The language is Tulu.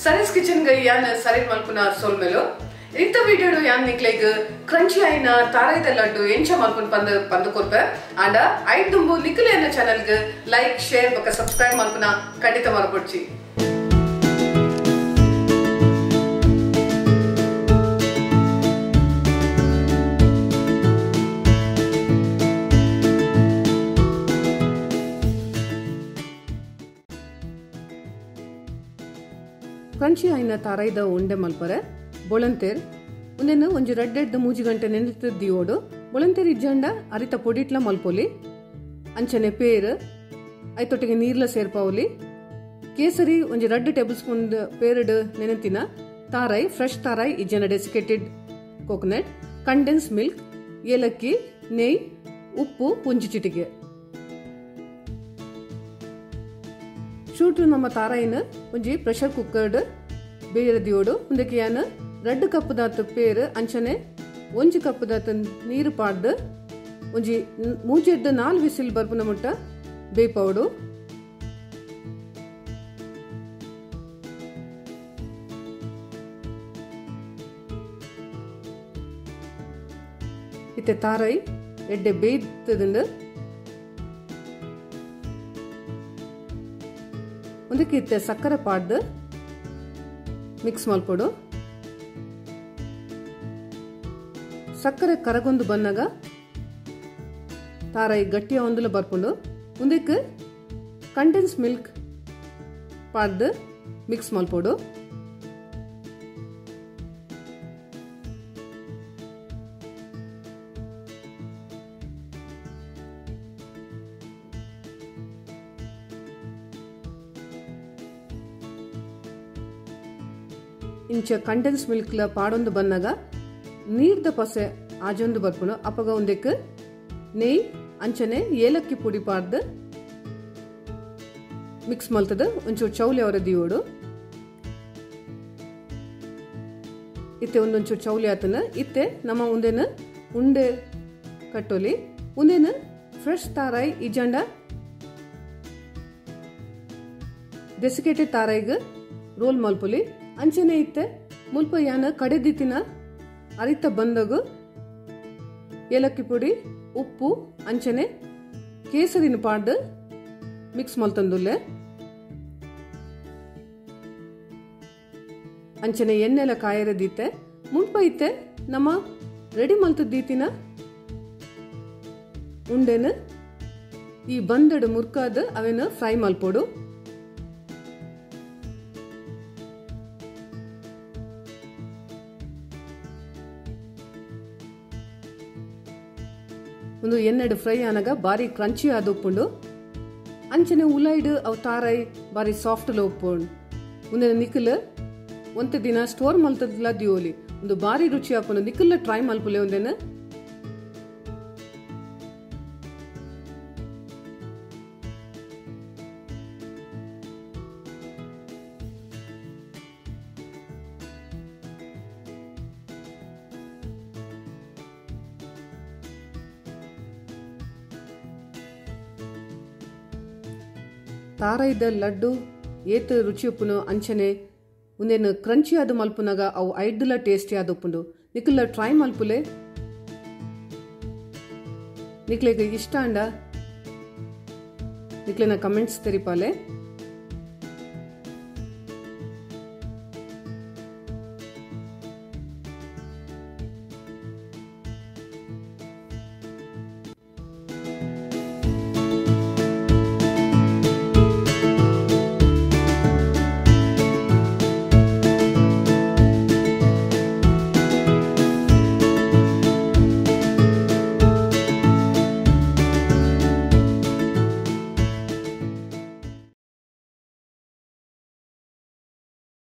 ಸರೀಸ್ ಕಿಚನ್ ಗೆ ಯಾನ್ ಸರಿ ಮಲ್ಪುನ ಸೊಲ್ಮೆಲು ಇಂತ ವಿಡಿಯೋಡು ಯಾನ್ ನಿಕ್ಲೆಗ್ ಕ್ರಂಚಿ ಆಯಿನ ತಾರಾಯಿದ ಲಡ್ಡು ಎಂಚ ಮಲ್ಪುನ ಪಂದ್ ಪಂದ್ ಕೊರ್ಪೆ ಆಂಡ ಐದುಂಬು ನಿಕ್ಲೆನ ಚಾನೆಲ್ ಗೆ ಲೈಕ್ ಶೇರ್ ಬೊಕ ಸಬ್ಸ್ಕ್ರೈಬ್ ಮಲ್ಪುನ ಖಂಡಿತ ಮರಪೊಡ್ಚಿ. ಕ್ರಂಚಿ ಆಯಿನ ತಾರಾಯಿದ ಉಂಡೆ ಮಲ್ಪರೆ ಬೊಳಂತೇರ್ ಉಂದೆನ್ ಒಂಜಿ ರಡ್ಡ್ ಎಡ್ದ್ ಮೂಜಿ ಗಂಟೆ ನೆನೆತ್ ದಿಯೋಡು ಬೊಳಂತೇರ್ ಇಜ್ಜಂಡ ಅರಿತ ಪೊಡಿಟ್ಲ ಮಲ್ಪೊಲಿ ಅಂಚನೆ ಪೇರ್ ಐತೊಟ್ಟಿಗೆ ನೀರ್ಲ ಸೇರ್ಪಾವಲಿ ಕೇಸರಿ ಒಂಜಿ ರಡ್ಡ್ ಟೇಬಲ್ ಸ್ಪೂನ್ ಪೇರ್ಡ್ ನೆನೆತಿನ ತಾರಾಯಿ ಫ್ರೆಶ್ ತಾರಾಯಿ ಇಜ್ಜಂಡ ಡೆಸಿಕೇಟೆಡ್ ಕೋಕೋನಟ್ ಕಂಡೆನ್ಸ್ ಮಿಲ್ಕ್ ಏಲಕ್ಕಿ ನೆಯ್ ಉಪ್ಪು ಒಂಜಿ ಚಿಟಿಗೆ. ಶೂಟು ನಮ್ಮ ತಾರಾಯಿನ ಒಂಜಿ ಪ್ರೆಷರ್ ಕುಕ್ಕರ್ಡ್ ಬೇಯರ ದಿಯೋಡು ಉಂದಕ್ಕೆ ಯಾನ್ ರಡ್ಡ್ ಕಪ್ ದಾತ್ ಪೇರ್ ಅಂಚನೆ ಒಂಜಿ ಕಪ್ ದಾತ್ ನೀರು ಪಾಡ್ದ್ ಒಂಜಿ ಮೂಜೆಡ್ದ್ ನಾಲ್ ವಿಸಿಲ್ ಬರ್ಪುನ ಮುಟ್ಟ ಬೇಯ್ಪಾವೊಡು. ಇತ್ತೆ ತಾರಾಯಿ ಎಡ್ಡೆ ಬೇಯ್ತದಂಡು ಉಂದಕ್ಕೆ ಇತ್ತೆ ಸಕ್ಕರೆ ಪಾಡ್ದ್ ಮಿಕ್ಸ್ ಮಲ್ಪೊಡು. ಸಕ್ಕರೆ ಕರಗೊಂದು ಬನ್ನಗ ತಾರಾಯಿ ಗಟ್ಟಿಯ ಒಂದುಲ ಬರ್ಪುಂಡು ಉಂದಕ್ಕೆ ಕಂಡೆನ್ಸ್ ಮಿಲ್ಕ್ ಪಾಡ್ದ್ ಮಿಕ್ಸ್ ಮಲ್ಪೊಡು. ಇಂಚ ಕಂಡೆನ್ಸ್ ಮಿಲ್ಕ್ ಲ ಪಾಡೊಂದು ಬನ್ನಗ ನೀರ್ದ ಪಸೆ ಆಜೊಂದು ಬರ್ಪುಂಡು ಅಪಗ ಉಂದಕ್ಕೆ ನೆಯ್ ಅಂಚನೆ ಏಲಕ್ಕಿ ಪುಡಿ ಪಾಡ್ದ್ ಮಿಕ್ಸ್ ಮಲ್ತದ ಒಂಚೂರು ಚೌಲಿ ಅವರ ದಿಯೋಡು. ಇತ್ತೆ ಒಂದೊಂಚೂರು ಚೌಲಿ ಆತನ ಇತ್ತೆ ನಮ್ಮ ಉಂದೆನ ಉಂಡೆ ಕಟ್ಟೊಲಿ ಉಂದೆನ ಫ್ರೆಶ್ ತಾರಾಯಿ ಇಜಂಡ ಡೆಸಿಕೇಟೆಡ್ ತಾರಾಯಿಗ್ ರೋಲ್ ಮಲ್ಪೊಲಿ ಅಂಚನೆ ಇತ್ತೆ ಮುಲ್ಪ ಯಾನ ಕಡೆದಿತ್ತಿನ ಅರಿತ ಬಂದಗು ಏಲಕ್ಕಿ ಪುಡಿ ಉಪ್ಪು ಅಂಚನೆ ಕೇಸರಿನ ಪಾಡ್ದ್ ಮಿಕ್ಸ್ ಮಲ್ತೊಂದುಲ್ಲೆ ಅಂಚನೆ ಎಣ್ಣೆಲ ಕಾಯರೆ ದೀತೆ ಮುಲ್ಪ ಇತ್ತೆ ನಮ್ಮ ರೆಡಿ ಮಲ್ತದೀತಿನ ಉಂಡೆನ ಈ ಬಂದಡು ಮುರ್ಕಾದ ಅವೆನ ಫ್ರೈ ಮಲ್ಪೊಡು. ಒಂದು ಎಣ್ಣೆಡು ಫ್ರೈ ಆನಗ ಬಾರಿ ಕ್ರಂಚಿ ಆದ ಉಪ್ಪುಂಡು ಅಂಚನೆ ಉಲೈಡ್ ಅವು ತಾರಾಯಿ ಬಾರಿ ಸಾಫ್ಟ್ ಲ ಉಪ್ಪುಂಡು ಉಂದೆನ ನಿಕ್ಲ್ ಒಂತೆ ದಿನ ಸ್ಟೋರ್ ಮಲ್ತದ್ಲ ದಿಯೋಲಿ ಒಂದು ಬಾರಿ ರುಚಿ ಆಪುಂಡು ನಿಕ್ಲ್ ಟ್ರೈ ಮಲ್ಪುಲೆ ಉಂದೆನ. ತಾರಾಯಿದ ಲಡ್ಡು ಏತ್ ರುಚಿ ಉಪ್ಪುನು ಅಂಚನೆ ಉಂದೆನ್ ಕ್ರಂಚಿ ಆದ್ ಮಲ್ಪುನಗ ಅವು ಐಡ್ದುಲ ಟೇಸ್ಟಿ ಆದ್ ಉಪ್ಪುಂಡು ನಿಕ್ಲ ಟ್ರೈ ಮಲ್ಪುಲೆ. ನಿಕ್ಲೆಗ್ ಇಷ್ಟ ಅಂಡ ನಿಕ್ಲೆನ ಕಮೆಂಟ್ಸ್ ತೆರಿಪಾಲೆ.